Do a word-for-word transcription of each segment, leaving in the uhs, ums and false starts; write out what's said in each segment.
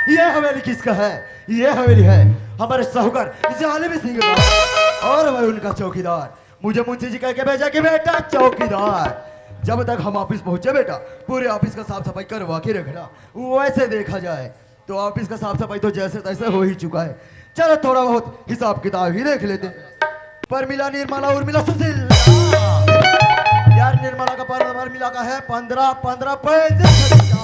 ये हवेली किसका है? ये हवेली है हमारे साहूकार जालिम सिंह का। और मैं उनका चौकीदार। मुझे मुंशी जी कह के भेजा कि बेटा चौकीदार, जब तक हम ऑफिस पहुंचे बेटा, पूरे ऑफिस का साफ सफाई करवा के रखना। वैसे देखा जाए तो ऑफिस का साफ सफाई तो जैसे तैसे हो ही चुका है। चलो, थोड़ा बहुत हिसाब किताब ही देख लेते हैं। परमिला, निर्मला, उर्मिला, सुशील। यार, निर्मला का पर-, परमिला का है पंद्रह, पंद्रह, पैंतीस हजार।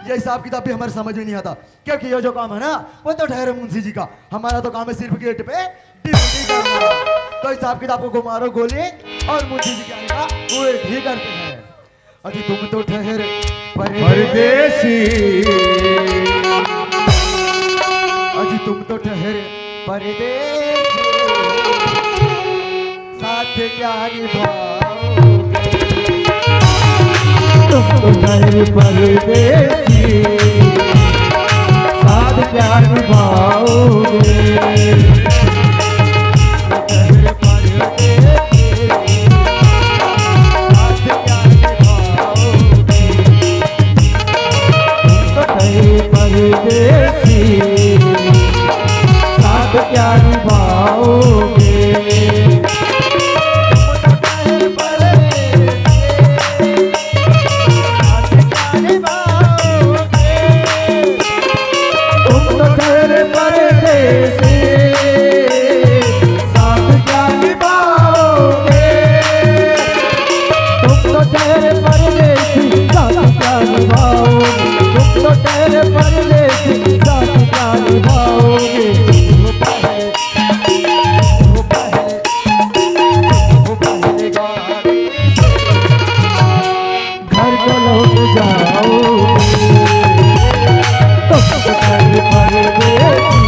ये हिसाब किताब भी हमारे समझ में नहीं आता, क्योंकि ये जो काम है ना, वो तो ठहरे मुंशी जी का। हमारा तो काम है सिर्फ गेट पे ड्यूटी करना। तो हिसाब किताब को घुमा लो गोली, और मुंशी जी के आने का वेट ही करते हैं। अजी तुम तो ठहरे परदेसी। परदेसी। अजी तुम तो ठहरे परदेसी। साथ क्या निभाओगे? तुम तो ठहरे परदेसी। साथ क्या निभाओगे? ठहरे परदेसी। साथ क्या निभाओगे? तुम तो ठहरे परदेसी, साथ क्या निभाओगे? तुम तो ठहरे परदेसी, साथ क्या निभाओगे? तुम तो ठहरे परदेसी, साथ क्या निभाओगे? तुम तो ठहरे परदेसी, साथ क्या निभाओगे? तुम तो ठहरे परदेसी, साथ क्या निभाओगे? घर को लौट जाओ। तुम तो ठहरे परदेसी,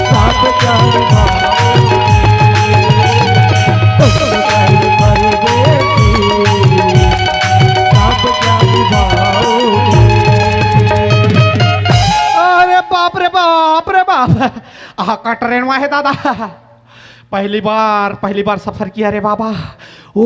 साथ क्या निभाओ? तुम तो ठहरे परदेसी, साथ क्या निभाओ? अरे बाप रे बाप रे बाप। आहा, का ट्रेन हुआ है दादा। पहली बार, पहली बार सफर किया रे बाबा। ओ,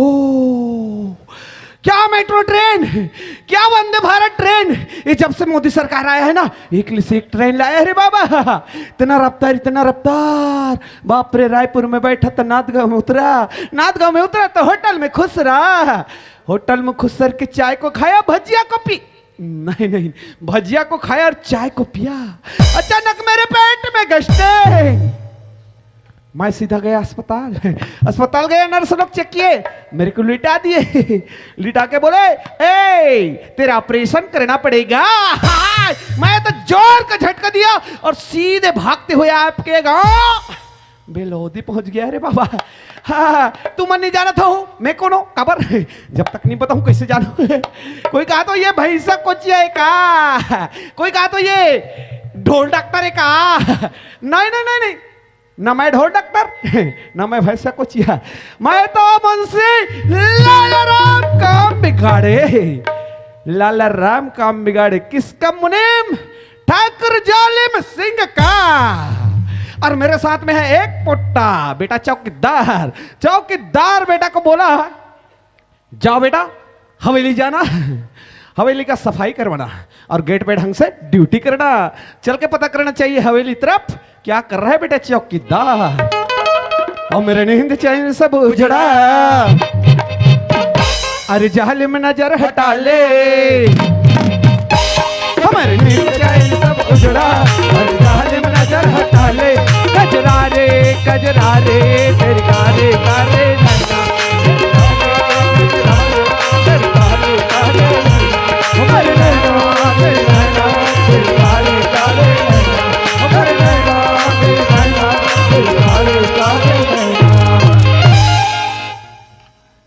क्या मेट्रो ट्रेन, क्या वंदे भारत ट्रेन। ये जब से मोदी सरकार आया है ना, एक से एक ट्रेन लाया है रे बाबा। इतना रफ्तार, इतना रफ्तार। बाप रे, रायपुर में बैठा तो नांदगांव में उतरा, नांदगांव में उतरा तो होटल में खुसरा, होटल में खुसर के चाय को खाया, भजिया को पी, नहीं, नहीं, भजिया को खाया और चाय को पिया। अचानक मेरे पेट में गश्ते। मैं सीधा गया अस्पताल। अस्पताल गया, नर्स लोग चेक किए, मेरे को लिटा दिए। लिटा के बोले, "ए, तेरा ऑपरेशन करना पड़ेगा।" मैं तो जोर का झटका दिया और सीधे भागते हुए आपके गांव बेलोदी पहुंच गया रे बाबा। हाँ, तू मन नहीं जाना था हूँ, मैं कौन हूँ, काबर? जब तक नहीं बताऊँ, कैसे जानू? कोई कहा तो ये भैंसा कोचिया है का, कोई कहा तो ये ढोल डॉक्टर है का। नहीं, नहीं, नहीं, नहीं, ना मैं ढोल डॉक्टर, ना मैं भैंसा कोचिया। मैं तो मुंशी लाला राम काम बिगाड़े, लाला राम काम बिगाड़े। किसका मुनीम? ठाकुर जालिम सिंह का। और मेरे साथ में है एक पोट्टा, बेटा चौकीदार। चौकीदार बेटा को बोला, "जाओ बेटा, हवेली जाना, हवेली का सफाई करवाना और गेट पे ढंग से ड्यूटी करना।" चल के पता करना चाहिए हवेली तरफ क्या कर रहा है बेटा चौकीदार। और मेरे नींद चैन सब उजड़ा, अरे जालिम नजर हटा ले। हमारे नींद चैन सब उजड़ा, अरे जालिम नजर हटा ले। कजरा रे, कजरा रे, तेरी कारे कारे नैना।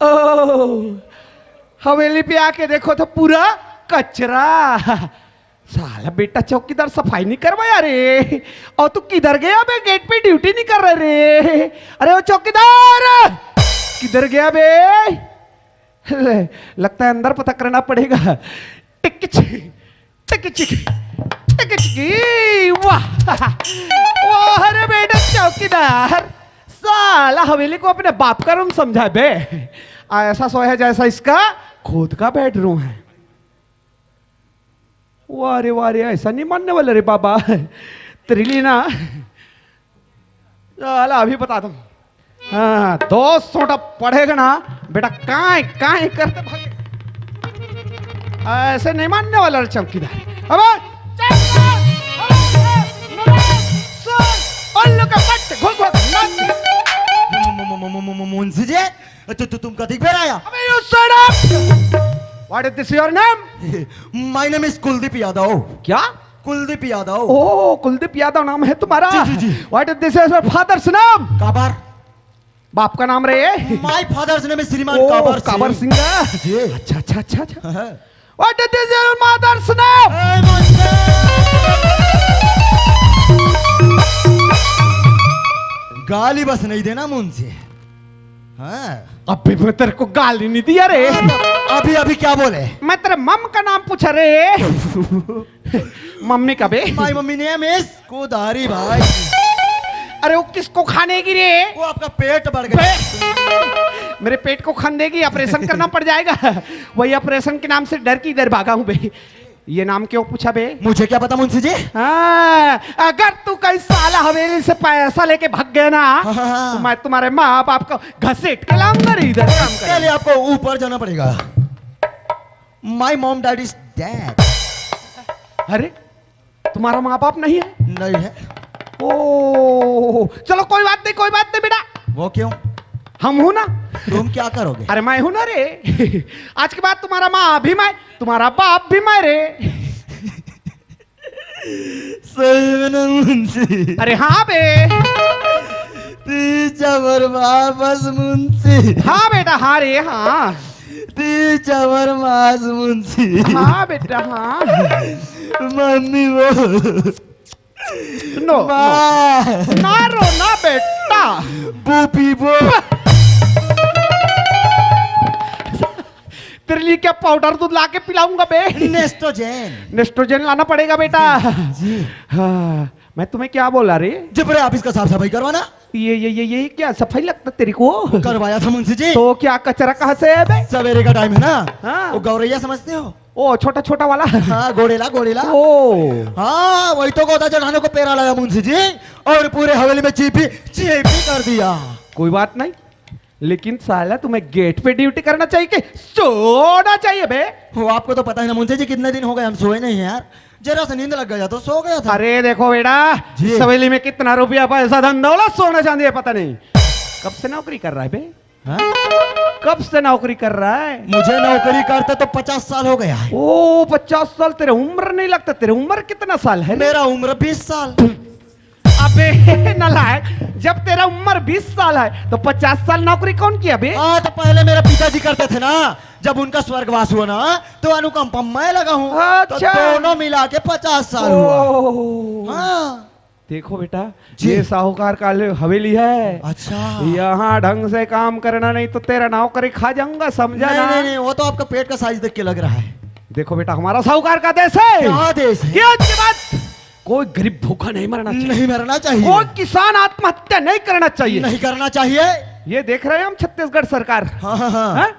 ओ, हवेली पे आके देखो तो पूरा कचरा। साला बेटा चौकीदार सफाई नहीं करवाया रे। और तू किधर गया बे? गेट पे ड्यूटी नहीं कर रहा रे। अरे ओ चौकीदार, किधर गया बे? ले, लगता है अंदर पता करना पड़ेगा। टिक चिक, टिक चिक, टिक चिक, वाह, वाह रे बेटा चौकीदार, साला हवेली को अपने बाप का रूम समझा बे। ऐसा सोया है जैसा इसका खुद का बेडरूम है। वाह रे, वाह रे, ऐसा नहीं मानने वाला रे बाबा। तेरे लिए ना, चला अभी बता दूं। हाँ, दो सोटा पड़ेगा ना बेटा, कांय कांय करते भागे। ऐसे नहीं मानने वाला रे चौकीदार। अब चल, उन लोग का पट घुस घुस नाच। म- म- म- म- म- म- मुंशी जी, तु, तु, तुम कतिक बेर आया? अबे, you shut up! What is this your name? My name is Kuldeep Yadav. क्या? कुलदीप यादव। ओ, कुलदीप यादव नाम है तुम्हारा? जी, जी, जी। What is this your father's name? काबर? बाप का नाम रे? My father's name is श्रीमान ओ, काबर सिंह। काबर सिंह। जी। अच्छा, अच्छा, अच्छा, अच्छा। हाँ, हाँ। What is this your mother's name? ए, मुंशी। गाली बस नहीं देना मुंशी। हाँ। अभी मैं तेरे को गाली नहीं दिया रे। हाँ, तो अभी, अभी क्या बोले? मैं तेरे मम का नाम पूछा रे। मम्मी का बे? My mummy name is कुदारी भाई। अरे वो किसको खाने की रे? वो आपका पेट बढ़ गया। बे, मेरे पेट को खाने की, ऑपरेशन करना पड़ जाएगा। वही ऑपरेशन के नाम से डर के इधर भागा हूँ बे। ये नाम क्यों पूछा बे? मुझे क्या पता मुंशी जी। हाँ, अगर तू कहीं साला हवेली से पैसा लेके भाग गया ना, हाँ, हाँ, हाँ। तो मैं तुम्हारे माँ बाप को घसीट के लाऊंगा रे इधर काम इसके लिए करने। आपको ऊपर जाना पड़ेगा। My mom dad is dead। अरे, तुम्हारा माँ बाप नहीं है? नहीं है। ओ, चलो कोई बात नहीं, कोई बात नहीं बेटा। वो क्यों? हम हूं ना। तुम क्या करोगे? अरे मैं हूं ना रे। आज के बाद तुम्हारा माँ भी मैं, तुम्हारा बाप भी मैं रे। सही में ना मुंशी? अरे हाँ बे। तीजा बर वापस मुंशी। हाँ बेटा, हाँ रे, हाँ। तीजा बर मास मुंशी। हाँ बेटा, हाँ। मम्मी वो। नो, माँ। नो। ना रो ना बेटा। बूपी बो। तेरे लिए क्या पाउडर दूध ला के पिलाऊंगा बे? नेस्टोजेन। नेस्टोजेन लाना पड़ेगा बेटा। जी। हाँ, मैं तुम्हें क्या बोला रे? जब रे ऑफिस का साफ सफाई करवाना। ये, ये, ये, ये क्या सफाई लगता तेरे को? करवाया था मुंशी जी। तो क्या कचरा कहाँ से है बे? सवेरे का टाइम है ना। हाँ। वो गौरैया समझते हो? ओ, छोटा, छोटा वाला। हाँ, गोड़ेला, गोड़ेला। ओ। हाँ, वही तो गोदा जठाने को पेरा लाया मुंशी जी, और पूरे हवेली में चीपी, चीपी कर दिया। कोई बात नहीं, लेकिन साला तुम्हें गेट पे ड्यूटी करना चाहिए कि सोना चाहिए बे? वो आपको तो पता है ना मुंशी जी, कितने दिन हो गए हम सोए नहीं हैं यार, जरा सा नींद लग गया तो सो गया था। अरे देखो बेटा, जी। इस हवेली में कितना रुपया पैसा धन दौलत सोना चांदी है पता नहीं। कब से नौकरी कर रहा है बे? हाँ? कब से नौकरी कर रहा है? मुझे नौकरी करते तो पचास साल हो गया है। ओ, पचास साल, तेरे उम्र नहीं लगता। तेरे उम्र कितना साल है रे? मेरा उम्र बीस साल। अबे नालायक, जब तेरा उम्र बीस साल है तो पचास साल नौकरी कौन किया बे? हाँ, तो पहले मेरे पिताजी करते थे ना, जब उनका स्वर्गवास हुआ ना, तो अनुकंपा मैं लगा हूँ। तो अच्छा। दोनों मिला के पचास साल हुआ। ओ। हाँ। देखो बेटा, जी। ये साहूकार का ले-, हवेली है। अच्छा। यहाँ ढंग से काम करना नहीं तो तेरा नौकरी खा जाऊंगा, समझा नहीं, ना? नहीं, नहीं, वो तो आपका पेट का साइज देख के लग रहा है। देखो बेटा, हमारा साहूकार का देश है। क्या देश है? कि आज के बाद कोई गरीब भूखा नहीं मरना चाहिए। नहीं मरना चाहिए। कोई किसान आत्महत्या नहीं करना चाहिए। नहीं करना चाहिए। ये देख रहे हैं हम छत्तीसगढ़ सरकार। हाँ, हाँ, हाँ। हाँ?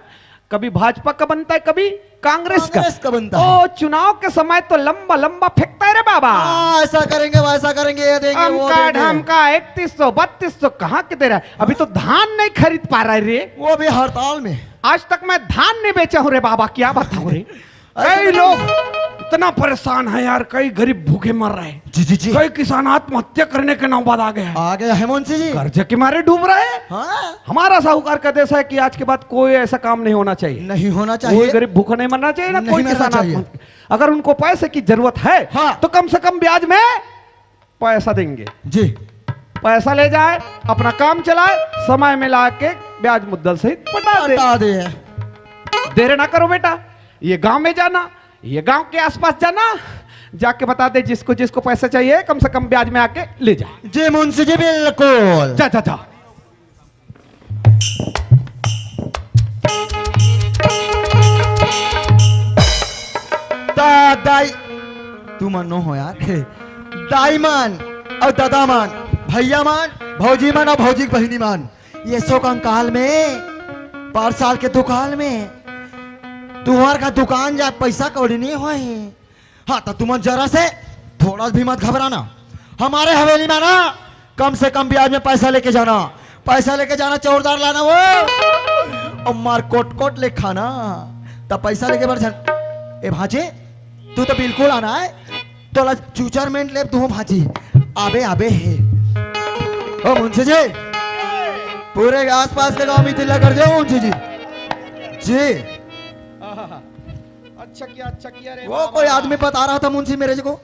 कभी भाजपा का बनता है, कभी कांग्रेस का। कांग्रेस का बनता है। ओ, चुनाव के समय तो लंबा लंबा फेंकता है रे बाबा। हाँ, ऐसा करेंगे, वैसा करेंगे, ये देंगे, वो अमका देंगे। ढमका, इकतीस सौ, बत्तीस सौ कहाँ के दे रहा है? अभी तो धान नहीं खरीद पा रहा है रे। वो भी हड़ताल में। आज तक मैं धान नहीं बेचा हूँ रे बाबा, क्या बताऊँ रे। ऐसे कई तो लोग इतना परेशान है यार, कई गरीब भूखे मर रहे हैं। जी, जी, जी। कई किसान आत्महत्या करने के नौबत आ गया है। आ गया है मुंशी जी। कर्ज के मारे डूब रहे हैं। हाँ। हमारा साहूकार का देश है कि आज के बाद कोई ऐसा काम नहीं होना चाहिए। नहीं होना कोई चाहिए। गरीब भूखा नहीं मरना चाहिए, ना नहीं कोई मरना किसान चाहिए। आत्महत्या। अगर उनको पैसे की जरूरत है, हाँ। तो कम से कम ब्याज में पैसा देंगे। जी। पैसा ले जाए, अपना काम चलाए, समय में ला के ब्याज मुद्दल सहित पटा दे। पटा दे। देर ना करो बेटा, ये गांव में जाना, ये गांव के आसपास जाना, जाके बता दे जिसको जिसको पैसा चाहिए, कम से कम ब्याज में आके ले जाए। जी मुंशी जी, बिल्कुल। जा, जा, जा। दा-, दाई, तू मन नो हो यार। दाई मन अउ ददा मन, भैया मन, भौजी मन अउ भौजी के बहिनी मन, ये सो कंकाल में, पार साल के दुकाल में, तुहर का दुकान जा पैसा कौड़ी नहीं होए। हाँ, तो तुमन जरा से, थोड़ा भी मत घबराना। हमारे हवेली में ना, कम से कम ब्याज में पैसा लेके जाना, पैसा लेके जाना, चौरदार लाना वो। और मार कोट कोट ले खाना, तब पैसा लेके बढ़ जाना। ए भांजे, तू तो बिल्कुल आना है, तोला चूचर मेंट लेब तू भांजी। आबे आबे हे। ओ मुंशी जी, पूरे आसपास के गांव में तिल्ला कर दो मुंशी जी। जी। अच्छा किया, अच्छा किया रे वो बाबा। कोई आदमी बता रहा था मुंशी मेरे जी को,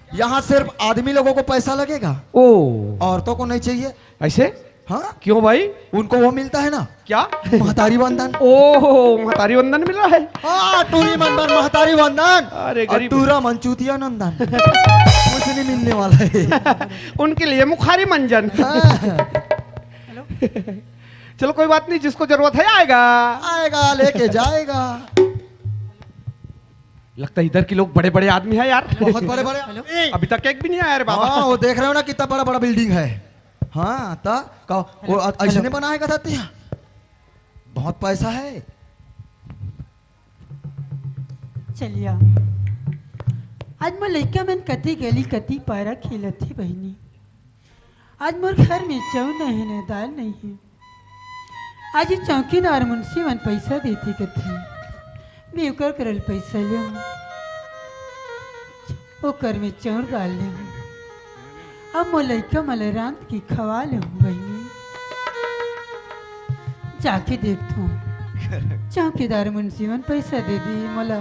यहाँ सिर्फ आदमी लोगों को पैसा लगेगा, ओ। औरतों को नहीं चाहिए। ऐसे? हाँ। क्यों भाई? उनको वो मिलता है ना, क्या? महतारी वंदन। ओहो, महतारी वंदन मिल रहा है। हाँ, टूरी मन बर महतारी वंदन। अरे और गरीब। टूरा मन चूतिया नंदन। कुछ नहीं मिलने वाला है। उनके लिए मुखारी मंजन। हाँ। चलो कोई बात नहीं, जिसको जरूरत है आएगा। आएगा, लेके जाएगा। लगता है इधर के लोग बड़े बड़े आदमी हैं यार। बहुत बड़े बड़े। हेलो। अभी तक एक भी नहीं आया रे बाबा। हाँ, वो देख रहे हो ना कितना बड़ा बड़ा बिल्डिंग है। हाँ, तो का वो हेलो। अ-, ऐसे हेलो। नहीं बनाएगा था तेरा? बहुत पैसा है। चलिया, आज मोर लइका मन कति गली कति पारा खेलत हे बहिनी। आज मोर घर में चाउर नहीं है ना दाल नहीं है। आज ये चौकीदार मुंशी मन पैसा देथे कथे, मैं ओकर करल पैसा लेहूं, ओकर में चाउर दाल लेहूं। अब मोर लइका मन ल रांध के खवा लेहूं बहिनी। जाके देखथों, चौकीदार मुंशी मन पैसा दे दी मोला,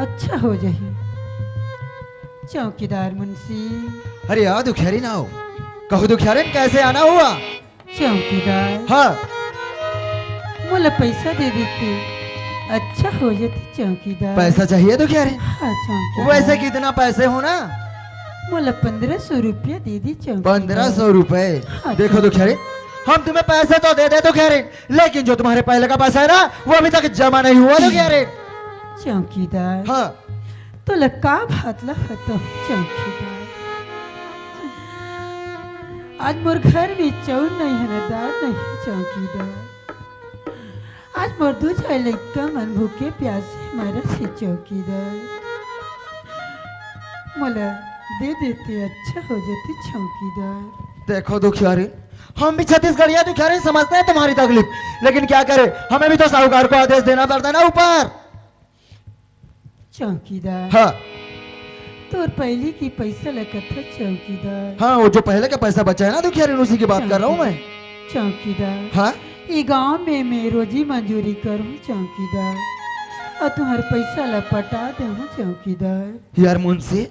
अच्छा हो जाही। चौकीदार मुंशी। अरे आ दुखियारी ना हो, कहो दुखियारी, कैसे आना हुआ? चौकीदार। हाँ। मोला पैसा दे देते, अच्छा हो जाते चौकीदार। पैसा चाहिए दुखियारी? हाँ चौकीदार। वैसे कितना पैसे हो ना? मोला पन्द्रह सौ रुपया दे दी चौकीदार। पन्द्रह सौ रुपए? हाँ, देखो चौकीदार। दुखियारी, हम तुम्हें पैसे तो दे दे दुखियारी, लेकिन जो तुम्हारे पहले का पैसा है ना, वो अभी तक जमा नहीं हुआ दुखियारी। चौकीदार। हाँ। तोला का भात ला खत्म चौकीदार। आज मोर घर में चाउर नहीं है ना दाल नहीं चौकीदार। आज मोर दू झन लइका मन भूखे प्यासे मरत हे चौकीदार। मोला दे देते अच्छा हो जाते चौकीदार। देखो दुखियारी, हम भी छत्तीसगढ़िया दुखियारी समझते हैं तुम्हारी तकलीफ, लेकिन क्या करें, हमें भी तो साहूकार को आदेश देना पड़ता है ना ऊपर। चौकीदार। हाँ। तोर पहले की पैसा ला कथा चौकीदार। हाँ, वो जो पहले का पैसा बचा है ना दुखियारी, उसी की बात कर रहा हूँ मैं। चौकीदार। हाँ? ई गांव में मैं रोजी मजूरी करूँ चौकीदार, और तुम्हारे पैसा ला पटा दे हूँ चौकीदार। यार मुंशी,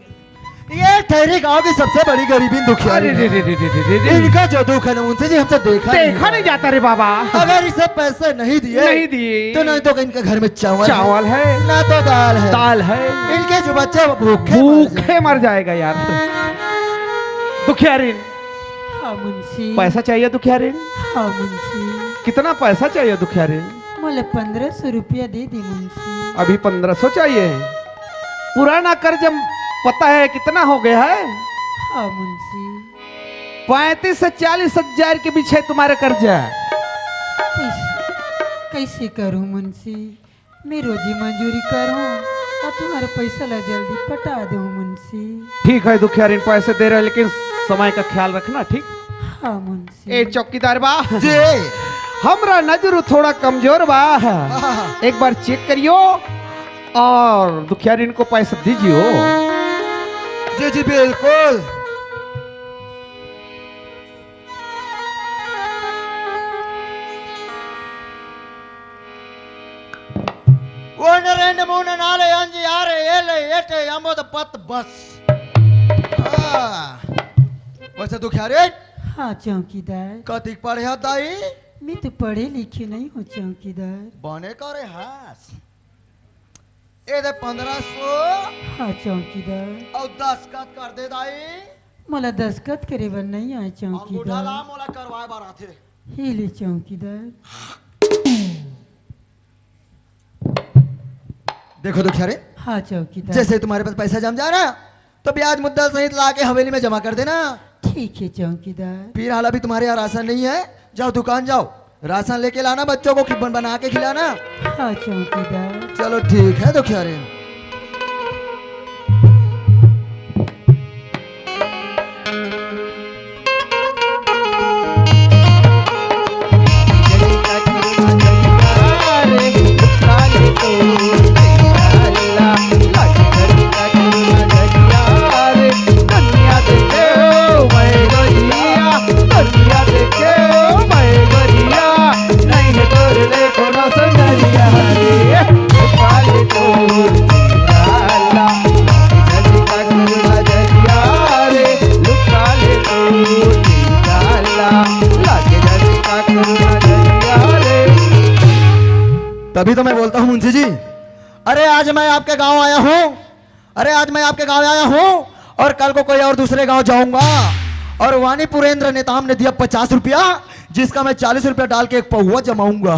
ये ठहरी गांव की सबसे बड़ी गरीबी दुखियारी अरे रे है। रे रे रे रे रे। इनका जो दुख है ना मुंशी जी, हमसे देखा नहीं देखा नहीं जाता रे बाबा। अगर इसे पैसे नहीं दिए, नहीं दिए। तो नहीं तो इनके घर में चावल है, चावल है। ना तो दाल है। दाल है। इनके जो बच्चे वो भूखे मर भूखे जाएंगे। मर जाएगा यार। दुखियारिन। हाँ मुंशी। पैसा चाहिए दुखियारिन? हाँ मुंशी। कितना पैसा चाहिए दुखियारिन? मोला पन्द्रह सौ रुपया दे दे मुंशी। अभी पन्द्रह सौ चाहिए? पुराना कर्ज पता है कितना हो गया है? हाँ मुंशी। पैंतीस से चालीस हजार के बीच है तुम्हारा कर्जा। कैसे, कैसे करूं मुंशी? मैं रोजी मजूरी करूं और तुम्हारा पैसा ला जल्दी पटा दूं मुंशी। ठीक है दुखियारिन, पैसे दे रहे हैं, लेकिन समय का ख्याल रखना, ठीक? हाँ मुंशी। ए चौकीदार बा, जी। हमरा नजर थोड़ा कमजोर बा, हाँ। एक बार चेक करियो और दुखियारिन को पैसा दीजियो। जी जी बिल्कुल। ओनरेंड मून नाले अंजी आरे एले एटे अमोद पत बस। हाँ। वैसे दुखियारिन? हाँ चौकीदार। कतिक पढ़े हस दाई? मैं तो पढ़े लिखे नहीं हूँ चौकीदार। बने करे हस। ए दे पन्द्रह सौ। हाँ चौकीदार। और दस्तखत कर दे दाई। मोला दस्तखत करे बर नहीं आए अंगूठा ला चौकीदार। मोला करवाए बर आथे। ही ले चौकीदार। देखो दुखियारिन, हाँ चौकीदार। जैसे तुम्हारे पास पैसा जम जा ना, तो ब्याज मुद्दल सहित ला के हवेली में जमा कर देना। ठीक है चौकीदार। फिलहाल अभी तुम्हारे यहाँ राशन नहीं है, जाओ दुकान जाओ, राशन लेके लाना, बच्चों को खिबन बना के खिलाना। हाँ चौकीदार। चलो ठीक है दुखियारिन। तभी तो मैं बोलता हूँ मुंशी जी, अरे आज मैं आपके गांव आया हूँ, अरे आज मैं आपके गांव आया हूँ और कल को कोई और दूसरे गांव जाऊंगा। और वानी पुरेंद्र नेताम ने दिया पचास रुपया, जिसका मैं चालीस रुपया डाल के एक पौवा जमाऊंगा।